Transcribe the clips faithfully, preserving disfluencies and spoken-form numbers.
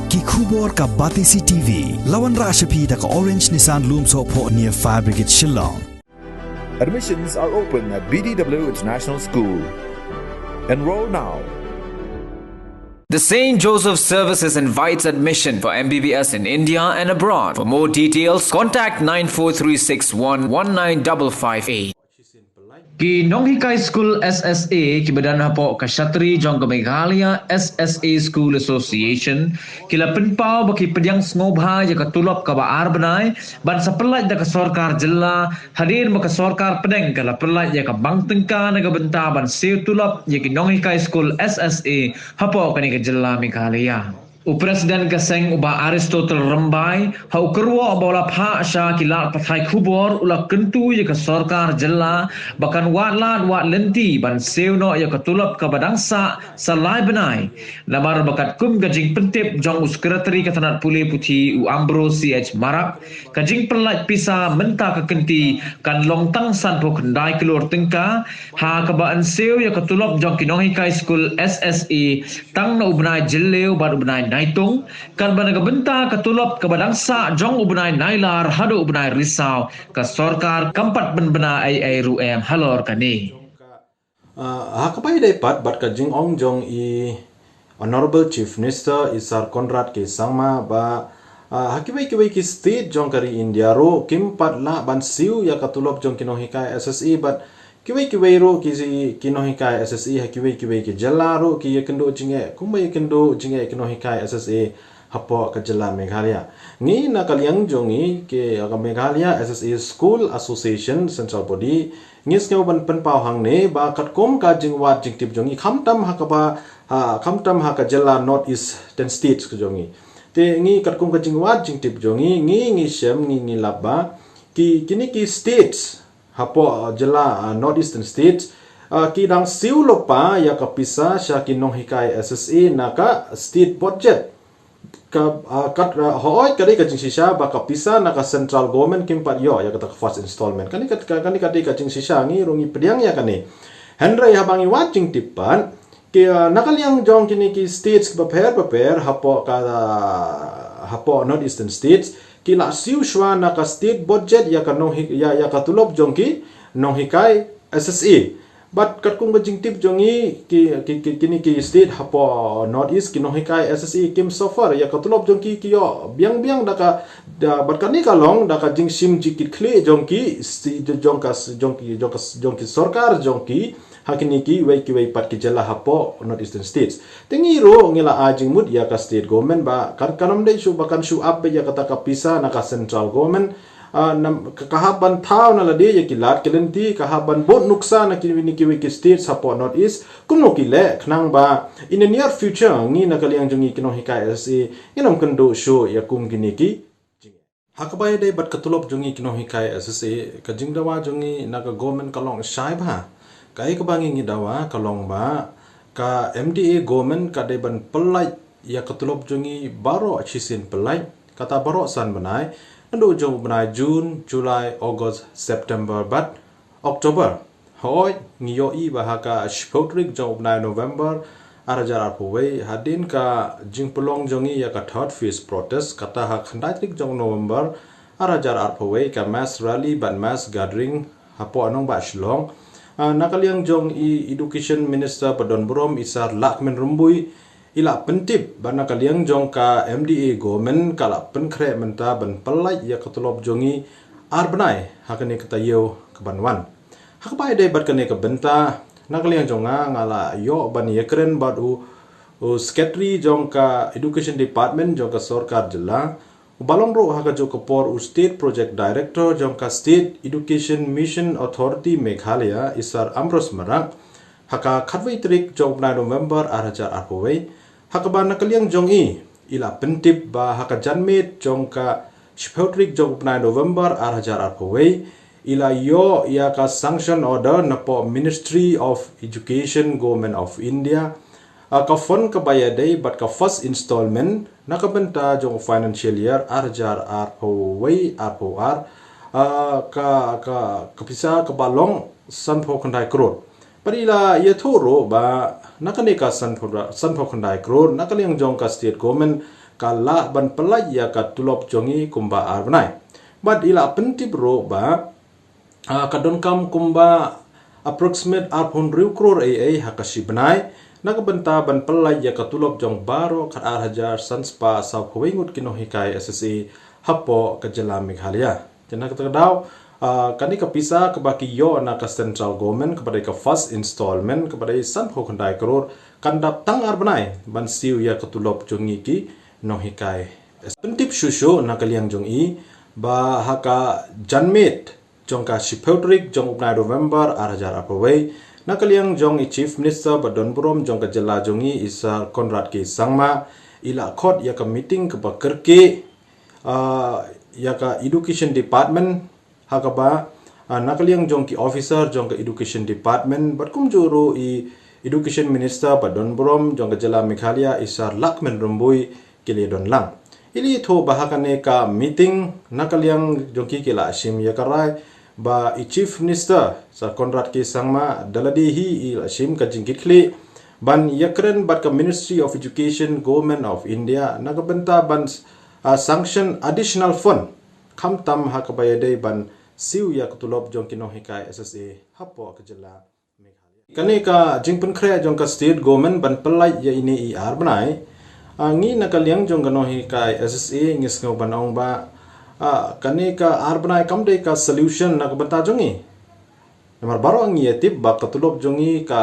Ki khubor ka Batesi T V. La wanrah sha phi da ka Orange Nissan Lumsohphoh near Fire Brigade Shillong. Admissions are open at B D W International School. Enroll now. The Saint Joseph Services invites admission for M B B S in India and abroad. For more details, contact nine four three six one one nine double five eight. Ki Nonghikai School S S A ki ba don hapoh ka shatri jong ka Meghalaya S S A School Association ki la pynpaw ba ki pdiang sngewbha ïa ka tulop kaba ar bnai ban sa pyllait da ka sorkar jylla, hadien ba ka sorkar pdeng ka la pyllait ïa ka bang tyngka na ka bynta ban siew tulop ïa ki nonghikai skul S S A hapoh kane ka jylla Meghalaya. U President ka seng u Bah Aristotle Rymbai ha u kyrwoh ba u la phah sha ki lad pathai khubor u la kyntu ïa ka sorkar jylla ba kan wad lad wad lynti ban siew noh ïa ka tulop kaba dang sah sa lai bnai. Namar ba katkum ka jingpyntip jong u Secretary ka tnat pule puthi u Ambrose C H Marak, ka jingpyllait pisa mynta ka kynti kan long tang sanphew khyndai klur tyngka ha kaba yn siew ïa ka tulop jong ki nonghikai skul S S A tang na u bnai Jylliew bad u bnai Naitung, katba na ka bynta ka tulop kaba dang sah jong u bnai Nailar haduh u bnai Risaw ka sorkar kam pat pynbna ei ei ruh em halor kane. Uh, ha kaba ïadei pat bad ka jingong jong i Honorable Chief Minister i Sir Conrad K Sangma ba uh, ha kiwei kiwei ki state jong ka ri India ruh kim pat lah ban siew ïa ka tulop jong ki nonghikai S S A bad kiwei kiwei ruh ki, ki nonghikai S S A ha kiwei kiwei ki jylla ruh ki ïakynduh jingeh kumba ïakynduh jingeh ki nonghikai S S A hapoh ka jylla Meghalaya. Ngi na ka liang jong ngi ki ka Meghalaya S S A School Association Central Body ngi sngew ban pynpaw hangne ba katkum ka jingwad jingtip jong ngi khamtam ha kaba ha khamtam ha ka jylla North Eastern States ka jong ngi. Te ngi katkum ka jingwad jingtip jong ngi ngi ngi shem ngi ngi lap ba ki kini ki states hapoh uh, jylla uh, North Eastern States uh, ki dang siew lypa ïa ka pisa sha ki nonghikai S S A na ka state budget. Ka uh, kat uh, hoi ka dei ka jingshisha ba ka pisa na ka central government kim pat ïoh ïa kata ka first installment. Kane ka kane ka dei ka jingshisha ngi ruh ngi pdiang ïa kane. Hynrei haba ngi wad jingtip pat ki uh, na ka liang jong kine ki states ba pher ba pher hapoh ka uh, hapoh North Eastern States ki la siew shuwa na ka state budget ïa ka nonghi ïa ïa ka tulop jong ki nonghikai S S A. Bad katkum ka jingtip jong ngi ki ki ki kini ki state hapoh North East ki nonghikai S S A kim suffer ïa ka tulop jong ki ki ïoh biang biang da ka da bad kane ka long da ka jingshim jingkit khlieh jong ki si jong ka jong ki jong ka jong ki sorkar jong ki ha kini kiwei kiwei pat ki jylla hapoh North Eastern States. Te ngi ruh ngi la ai jingmut ïa ka state government ba kan kan ym dei shuh ba kan shu ap beit ïa kata ka pisa na ka central government. Uh, nam, ka, ka hap ban thaw na lade ïa ki lad ki lynti ka hap ban bud nuksa na kini kiwei ki states hapoh North East kumno ki leh khnang ba in the near future ngi na ka liang jong ngi ki nonghikai S S A ngin ym kynduh shuh ïa kum kini ki Ha kaba ïadei bad ka tulop jong ngi ki nonghikai S S A, ka jingdawa jong ngi na ka government ka long shai bha. Kaei kaba ngi ngi dawa ka long ba ka M D A government ka dei ban pyllait ïa ka tulop jong ngi baroh shisien pyllait, kata baroh san bnai, naduh jong u bnai June, July, August, September bad October. Hooid, ngi ïohi ba ha ka shiphew tarik jong u bnai November ar hajar arphew wei, hadien ka jingpynlong jong ngi ïa ka third phase protest, kata ha khyndai tarik jong November ar hajar arphew wei, ka mass rally bad mass gathering hapoh nongbah Shillong. Ah, na ka liang jong i Education Minister ba don burom i Sir Lahkmen Rymbui, i la pyntip ba na ka liang jong ka M D A government ka la pynkhreh mynta ban pyllait ïa ka tulop jong ngi ar bnai ha kane ka taïew ka ban wan. Ha kaba ïadei bad kane ka bynta, na ka liang jong nga nga la ïoh ban ïakren bad u, u secretary jong ka Education Department jong ka sorkar jylla, uba long ruh ha kajuh ka por u State Project Director jong ka State Education Mission Authority Meghalaya, i Sir Ambrose Marak, ha ka khatwei tarik jong u bnai November ar hajar arphew wei, ha kaba na ka liang jong i, i la pyntip ba ha ka janmiet jong ka shiphew tarik jong u bnai November ar hajar arphew wei, i la ïoh ïa ka sanction order napoh Ministry of Education, Government of India, ah, ka fund kaba ïadei bad ka first installment na ka bynta jong u financial year ar hajar arphew wei arphew ar, ah, ka, ka, ka pisa kaba long sanphew khyndai klur. Bad i la ïathuh ruh ba na kane ka sanphew, sanphew khyndai klur na ka liang jong ka state government ka lah ban pyllait ïa ka tulop jong ngi kumba ar bnai. Bad i la pyntip ruh ba, ah, ka donkam kumba approximate arphew hynriew klur ei ei ha ka shi bnai na ka bynta ban pyllait ïa ka tulop jong baroh khatar hajar san spah sawphew wei ngut ki nonghikai S S A hapoh ka jylla Meghalaya. Te na kata ka daw, ah, kane ka pisa kaba ki ïoh na ka central government kaba dei ka first installment kaba dei sanphew khyndai klur kan dap tang ar bnai ban siew ïa ka tulop jong ngi ki nonghikai. Pyntip shuh shuh na ka liang jong i ba ha ka janmiet jong ka shiphew tarik jong u bnai November ar hajar arphew wei, na ka liang jong i Chief Minister ba don burom jong ka jylla jong ngi, i Sir Conrad K Sangma, i la khot ïa ka meeting kaba kyrkieh, ah, ïa ka Education Department, ha kaba, ah, na ka liang jong ki officer jong ka Education Department bad kumjuh ruh i Education Minister ba don burom jong ka jylla Meghalaya, i Sir Lahkmen Rymbui, ki la ïadon lang. I la ïathuh ba ha kane ka meeting na ka liang jong ki ki la shim ïa ka rai ba i Chief Minister Sir Conrad K Sangma da lade hi i la shim ka jingkitkhlieh ban ïakren bad ka Ministry of Education, Government of India na ka bynta ban, ah, sanction additional fund khamtam ha kaba ïadei ban siew ïa ka tulop jong ki nonghikai S S A hapoh ka jylla Meghalaya. Kane ka jingpynkhreh jong ka state government ban pyllait ïa ine i ar bnai, ah, ngi na ka liang jong ka nonghikai S S A ngi sngew ban ong ba, ah, kane ka ar bnai kam dei ka solution na ka bynta jong ngi. Namar baroh ngi ïatip ba ka tulop jong ngi ka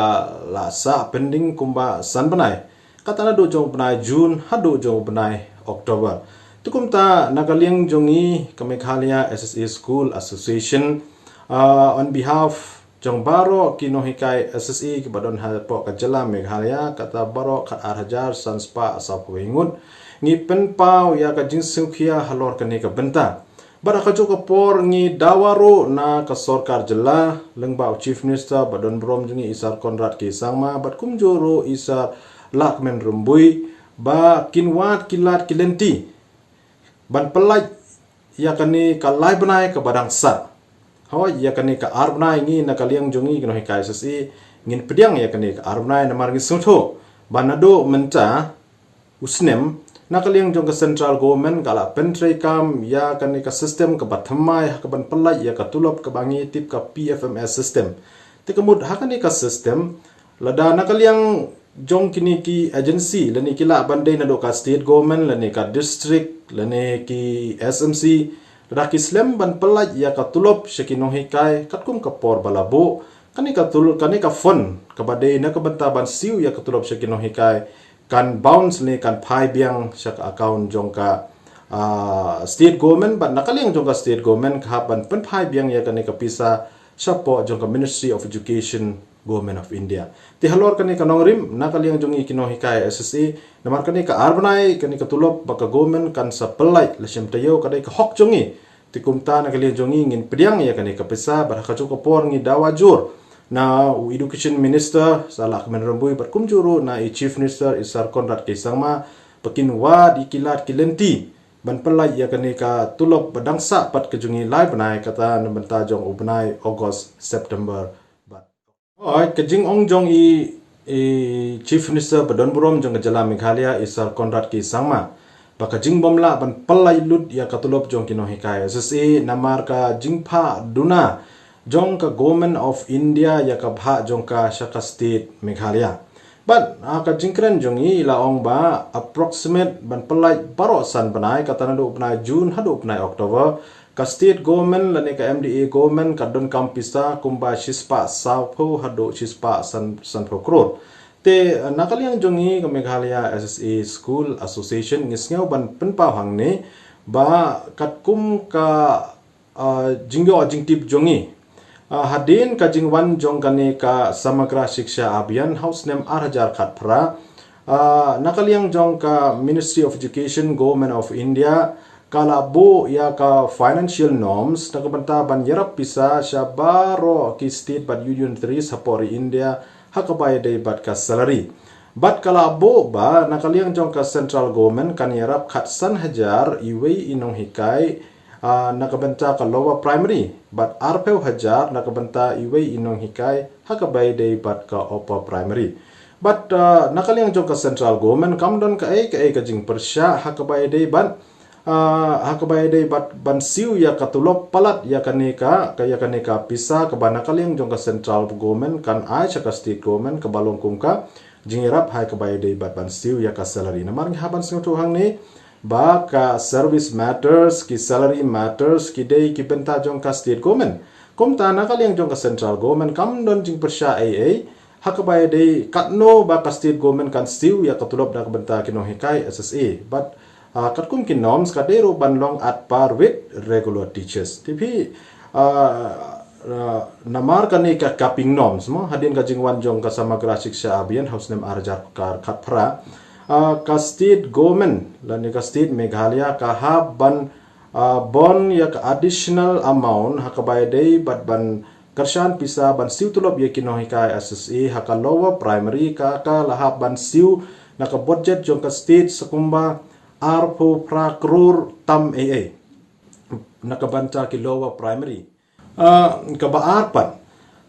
la sah pending kumba san bnai, kata naduh jong u bnai June haduh jong u bnai October. Te kumta na ka liang jong ngi ka Meghalaya S S A School Association, ah, on behalf jong baroh ki nonghikai S S A kiba don hapoh ka jylla Meghalaya, kata baroh khatar hajar san spah sawphew wei ngut, ngi pynpaw ïa ka jingsngewkhia halor kane ka bynta. Bad ha kajuh ka por ngi dawa ruh na ka sorkar jylla lyngba u Chief Minister ba don burom jong ngi, i Sir Conrad K Sangma, bad kumjuh ruh i Sir Lahkmen Rymbui, ba kin wad ki lad ki lynti ban pyllait ïa kane ka lai bnai kaba dang sah. Hooid, ïa kane ka ar bnai ngi na ka liang jong ngi ki nonghikai S S A ngin pdiang ïa kane ka ar bnai namar ngi sngewthuh ba naduh mynta u snem, na ka liang jong ka central government ka la pyntreikam ïa kane ka system kaba thymmai ha kaban pyllait ïa ka tulop kaba ngi tip ka P F M S system. Te ka mut ha kane ka system, lada na ka liang jong kine ki agency lane ki lah ban dei naduh ka state government lane ka district lane ki S M C, lada ki slem ban pyllait ïa ka tulop sha ki nonghikai katkum ka por ba la buh, kane ka tul-, kane ka fund kaba dei na ka bynta ban siew ïa ka tulop sha ki nonghikai kan bounce ne kan phai biang sha ka account jong ka, ah, state government, bad na ka liang jong ka state government ka hap ban pynphai biang ïa kane ka pisa shapoh jong ka Ministry of Education, Government of India. Te halor kane ka nongrim na ka liang jong ngi ki nonghikai S S A, namar kane ka ar bnai kane ka tulop ba ka government kan sa pyllait la shem taïew ka dei ka hok jong ngi. Te kumta na ka liang jong ngi ngin pdiang ïa kane ka pisa, bad ha kajuh ka por ngi dawa jur na u Education Minister Sir Lahkmen Rymbui bad kumjuh ruh na i Chief Minister i Sir Conrad K Sangma ba kin wad ïa ki lad ki lynti ban pyllait ïa kane ka tulop ba dang sah pat ka jong ngi lai bnai, kata na bynta jong u bnai August, September bad Hooid, ka jingong jong i, i Chief Minister ba don burom jong ka jylla Meghalaya, i Sir Conrad K Sangma, ba ka jingbym lah ban pyllait lut ïa ka tulop jong ki nonghikai S S A namar ka jingphah duna jong ka Government of India ïa ka bhah jong ka sha ka state Meghalaya. Bad, ah, ka jingkren jong i la ong ba approximate ban pyllait baroh san bnai, kata naduh u bnai June haduh u bnai October, ka state government lane ka M D A government ka donkam pisa kumba shispah sawphew haduh shispah san, sanphew klur. Te, eh, na ka liang jong ngi ka Meghalaya S S A School Association ngi sngew ban pynpaw hangne ba katkum ka, eh, jingïoh jingtip jong ngi, eh, hadien ka jingwan jong kane ka Samagra Shiksha Abhiyan ha u snem ar hajar khatphra, eh, na ka liang jong ka Ministry of Education, Government of India, ka la buh ïa ka financial norms na ka bynta ban ïarap pisa sha baroh ki state bad union territories hapoh ri India ha kaba ïadei bad ka salary. Bad ka la buh ba na ka liang jong ka central government kan ïarap khatsan hajar iwei i nonghikai, ah, na ka bynta ka lower primary, bad arphew hajar na ka bynta iwei i nonghikai ha kaba ïadei bad ka upper primary. Bad uh, na ka liang jong ka central government kam don kaei kaei ka jingpyrshah ha kaba ïadei bad uh, ha kaba ïadei bad ban siew ïa ka tulop palat ïa kane ka, ka ïa kane ka pisa kaba na ka liang jong ka central government kan ai sha ka state government kaba long kum ka jingïarap ha kaba ïadei bad ban siew ïa ka salary. Namar ngi hap ban sngewthuh hangne ba ka service matters, ki salary matters ki dei ki bynta jong ka state government. Kumta na ka liang jong ka central government kam don jingpyrshah ei ei ha kaba ïadei katno ba ka state government kan siew ïa ka tulop na ka bynta ki nonghikai S S A. Bad uh, katkum ki norms ka dei ruh ban long at par with regular teachers. Te phi uh, uh, namar kane ka capping norms mo hadien ka jingwan jong ka Samagra Shiksha Abhiyan ha u snem ar hajar khatphra, uh, ka state government lane ka state Meghalaya ka hap ban uh, bun ïa ka additional amount ha kaba ïadei bad ban kyrshan pisa ban siew tulop ïa ki nonghikai S S A ha ka lower primary ka ka la hap ban siew na ka budget jong ka state sa kumba arphew phra klur tam ei ei na ka bynta ki lower primary. Uh, kaba ar pat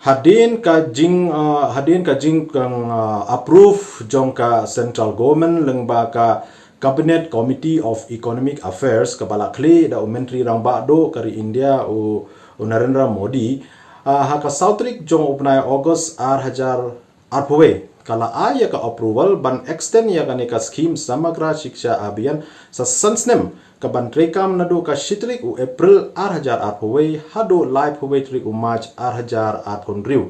hadien ka jing uh, hadien ka jingkang uh, approve jong ka central government lyngba ka Cabinet Committee of Economic Affairs kaba la khlieh da u Myntri Rangbah Duh ka ri India u, u Narendra Modi uh, ha ka saw tarik jong u bnai August ar hajar arphew wei ka la ai ïa ka approval ban extend ïa kane ka scheme Samagra Shiksha Abhiyan sa san snem ka ban treikam naduh ka shi tarik u April ar hajar arphew wei haduh laiphew wei tarik u March ar hajar arphew hynriew.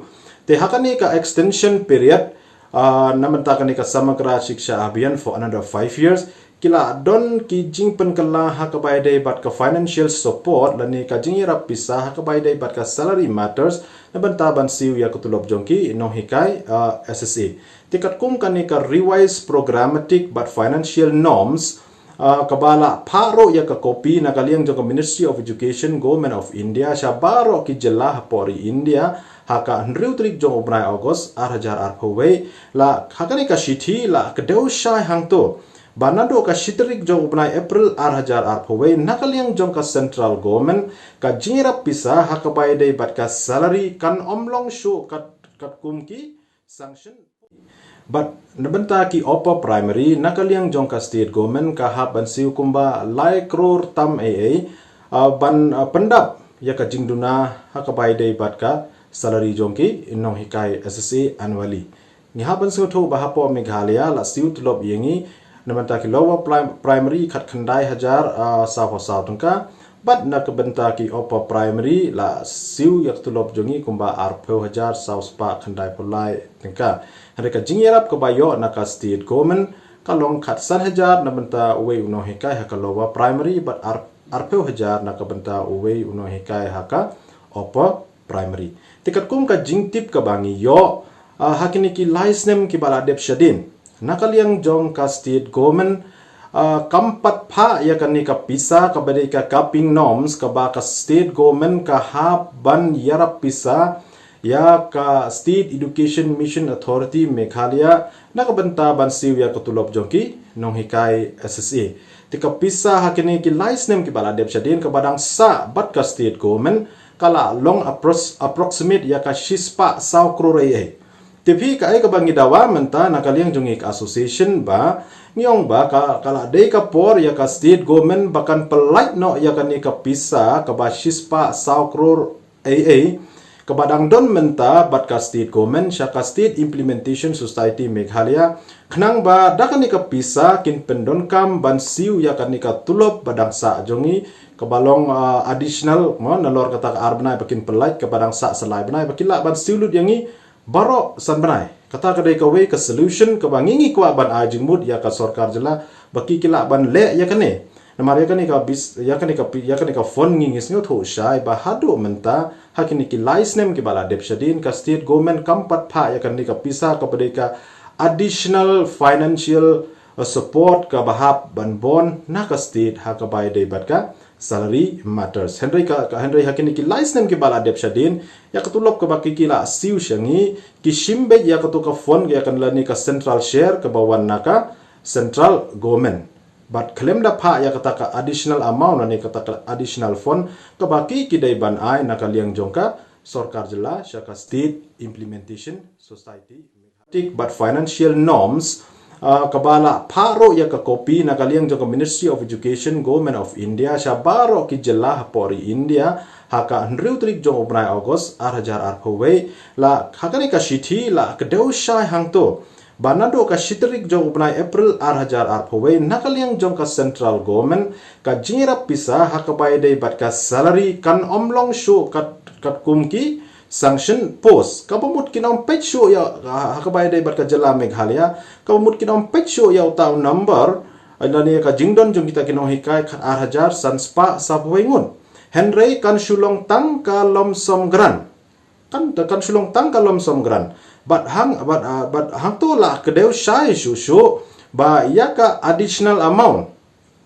Te ha kane ka extension period uh, na bynta kane ka Samagra Shiksha Abhiyan for another five years ki la don ki jingpynkylla ha kaba ïadei bad ka financial support lane ka jingïarap pisa ha kaba ïadei bad ka salary matters na bynta ban siew ïa ka tulop jong ki nonghikai uh, S S A. Te katkum kane ka revised programmatic bad financial norms uh, kaba la phah ruh ïa ka copy na ka liang jong ka Ministry of Education, Government of India sha baroh ki jylla hapoh ri India ha ka hynriew tarik jong u bnai August ar hajar arphew wei. La ha kane ka shithi la kdew shai hangto ba naduh ka shi tarik jong u bnai April ar hajar arphew wei na ka liang jong ka central government ka jingïarap pisa ha kaba ïadei bad ka salary kan ym long shuh kat, katkum ki sanction. Bad na bynta ki upper primary na ka liang jong ka state government ka hap ban siew kumba lai klur tam ei ei uh, ban uh, pyndap ïa ka jingduna ha kaba ïadei bad ka salary jong ki nonghikai S S A annually. Ngi hap ban sngewthuh ba hapoh Meghalaya la siew tulop ïa ngi na bynta ki lower primary khatkhyndai hajar uh, saw phew saw tyngka bad na ka bynta ki upper primary la siew ïa ka tulop jong ngi kumba arphew hajar saw spah khyndaiphew lai tyngka. Hynrei ka jingïarap kaba ïoh na ka state government ka long khatsan hajar na bynta uwei u nonghikai ha ka lower primary bad ar arphew hajar na ka bynta uwei u nonghikai ha ka upper primary. Te katkum ka jingtip kaba ngi ïoh uh, ha kine ki lai snem kiba la dep shadien na ka liang jong ka state government uh, kam pat phah ïa kane ka pisa kaba dei ka capping norms kaba ka state government ka hap ban ïarap pisa ïa ka State Education Mission Authority Meghalaya na ka bynta ban siew ïa ka tulop jong ki nonghikai S S A. Te ka pisa ha kine ki lai snem kiba la dep shadien kaba dang sah bad ka state government ka la long approximate ïa ka shispah saw klur ei ei. Te phi kaei kaba ngi dawa mynta na ka liang jong ngi ka association ba ngi ong ba ka la dei ka por ïa ka state government ba kan pyllait noh ïa kane ka pisa kaba shispah saw klur ei ei kaba dang don mynta bad ka state government sha ka State Implementation Society Meghalaya khnang ba da kane ka pisa kin pyndonkam ban siew ïa kane ka tulop ba dang sah jong ngi kaba long uh, additional mo nalor kata ka ar bnai ba kin pyllait kaba dang sah sa lai bnai ba kin lah ban siew lut ïa ngi baroh san bnai. Kata ka dei kawei ka solution kaba ngi ngi kwah ban ai jingmut ïa ka sorkar jylla ba ki ki lah ban leh ïa kane. Namar ïa kane ka bis ïa kane ka pi- ïa kane ka fund ngi ngi sngewthuh shai ba haduh mynta ha kine ki lai snem kiba la dep shadien ka state government kam pat phah ïa kane ka pisa kaba dei ka additional financial uh, support kaba hap ban bun na ka state ha kaba ïadei bad ka salary matters. Hynrei ka, ka hynrei ha kine ki lai snem kiba la dep shadien ïa ka tulop kaba ki ki la siew sha ngi ki shim beit ïa kato ka fund ïa ka lane ka central share kaba wan na ka central government. Bad khlem da phah ïa kata ka additional amount lane kata ka additional fund kaba ki ki dei ban ai na ka liang jong ka sorkar jylla sha ka State Implementation Society. Tik bad financial norms, ah, kaba la phah ruh ïa ka kopi na ka liang jong ka Ministry of Education, Government of India, sha baroh ki jylla hapoh ri India, ha ka hynriew tarik jong u bnai August, ar hajar arphew wei, la ha kane ka shithi la kdew shai hangto ba naduh ka shi tarik jong u bnai April, ar hajar arphew wei, na ka liang jong ka Central Government, ka jingïarap pisa ha kaba ïadei bad ka salary kan ym long shuh kat, katkum ki sanction post. Kaba mut kin ym peit shuh ïa, ha kaba ïadei bad ka jylla Meghalaya, kaba mut kin ym peit shuh ïa uta u number, lane ka jingdon jong kita ki nonghikai khat ar hajar san spah saphew wei ngut. Hynrei kan shu long tang ka lump sum grant. Kan, kan shu long tang ka lump sum grant. Bad hang, bad, ah, bad hangto la kdew shai shuh shuh ba ïa ka additional amount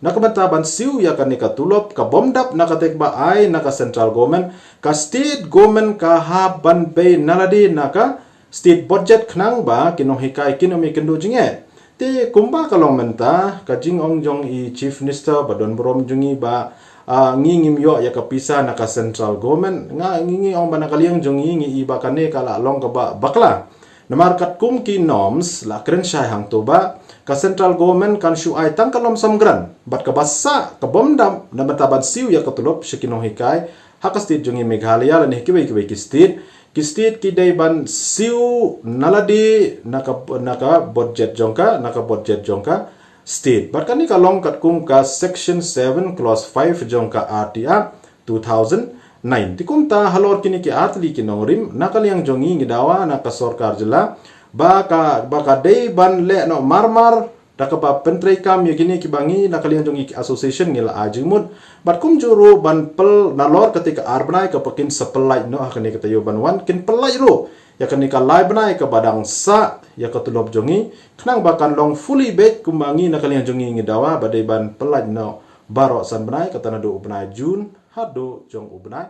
na ka bynta ban siew ïa kane ka tulop, ka bym dap na katei kaba ai na ka Central Government, ka State Government ka hap ban bei na lade na ka State Budget khnang ba ki nonghikai kin ym ïakynduh jingeh. Te kumba ka long mynta, ka jingong jong i Chief Minister ba don burom jong ngi ba, ah, ngi ngim ïoh ïa ka pisa na ka Central Government, nga ngi, ngi ong ba na ka liang jong ngi ngi i ba kane ka la long kaba bakla. Namar katkum ki norms la kren shai hangto ba ka Central Government kan shu ai tang ka lump sum grant bad kaba sah, ka bym dap na bynta ban siew ïa ka tulop sha ki nonghikai ha ka state jong ngi Meghalaya lane kiwei kiwei ki state. Ki state ki dei ban siew na lade na ka, na ka budget jong ka, na ka budget jong ka state. Bad kane ka long katkum ka section seven clause five jong ka R T Act two thousand nine. Te kumta halor kine ki artylli ki nongrim, na ka liang jong ngi ngi dawa na ka sorkar jylla ba ka, ba ka dei ban leh noh marmar da kaba pyntreikam ïa kine kiba ngi na ka liang jong ngi ki association ngi la ai jingmut. Bad kumjuh ruh ban pyl nalor katei ka ar bnai kaba kin sa pyllait noh ha kane ka taïew ban wan, kin pyllait ruh ïa kane ka lai bnai kaba dang sah ïa ka tulop jong ngi, khnang ba kan long fully baked kumba ngi na ka liang jong ngi ngi dawa ba dei ban pyllait noh baroh san bnai, kata naduh u bnai June haduh jong u bnai